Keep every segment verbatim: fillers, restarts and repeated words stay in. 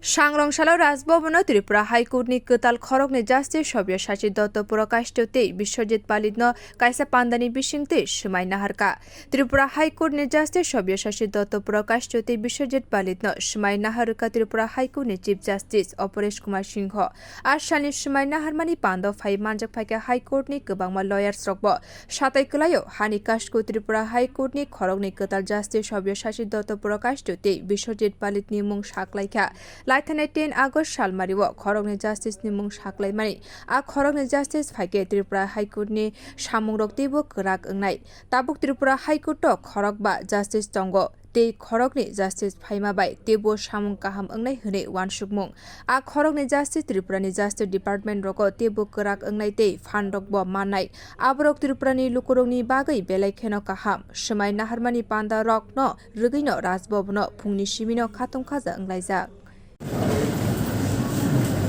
Sangrong salo Raj Bhavan-o Tripura High Court-ni kwtal khoroknwi Justice Sabyasachi Dotto Prakasha tei Biswajit Palit-no kaisa pandani bisingtwi swmai naharkha. Tripura High Court-ni Justice Sabyasachi Dotto Prakasha tei Biswajit Palit-no swmai naharkha Tripura High Court-ni Chief Justice Aparesh Kumar Singho. A salni swmai naharmani pando phai manjak phaikha High Court-ni kwbangma lawyers-rokbo. Satai kwlaio hani kashku Tripura High Court-ni khoroknwi kwtal Justice Sabyasachi Dotto Prakasha tei Biswajit Palit-ni mung saklaikha. Laithanai ten August salmario khoroknwi Justice-ni mung saklaimani. A khoroknwi Justice phaikhe Tripura High Court-ni samungrok teibo kwrak wngnai. Tabuk Tripura High Court-o khorokba Justice tongo. Tei khoroknwi Justice phaima bai teibo samung kaham wngnai hwnwi uansukmung. A khoroknwi Justice Tripurani Justice Department rogo teibo kwrak wngnai tei phan rokbo mannai. Aborok Tripurani lukurokni bagwi belai kheno kaham. Swmai naharmani panda rokno rwgwino Raj Bhavan-o phungni simino khatung khaja wnglaijak.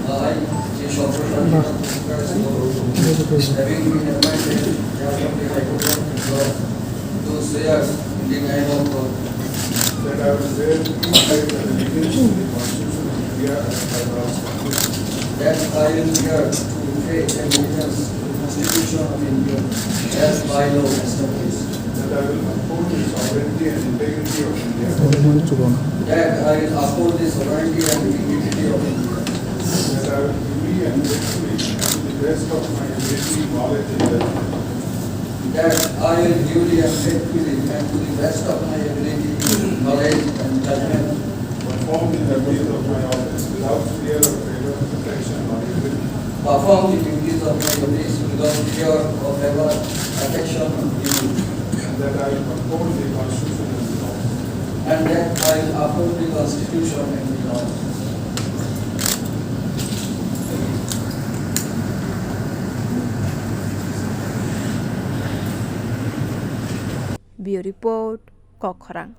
I, J. Shankar Sharma, having been appointed Judge of the High Court of Tripura, do swear in the name of God that I will bear true faith and allegiance to the Constitution of India and the laws of India. That I will bear true faith and allegiance to the Constitution of India as by law established. That I will uphold the sovereignty and integrity of India. That I will uphold the sovereignty and integrity of India. That I will duly and faithfully, to the best of my ability, knowledge and judgment. That I will duly and faithfully and to the best of my ability, knowledge and judgment. Perform the duties of my office without fear or favor, affection or ill will. Perform the duties of my office without fear or favor, affection or ill will. And that I will uphold the Constitution and the law. And that I will uphold the Constitution and the law. Bureau Report, Kokkhorang.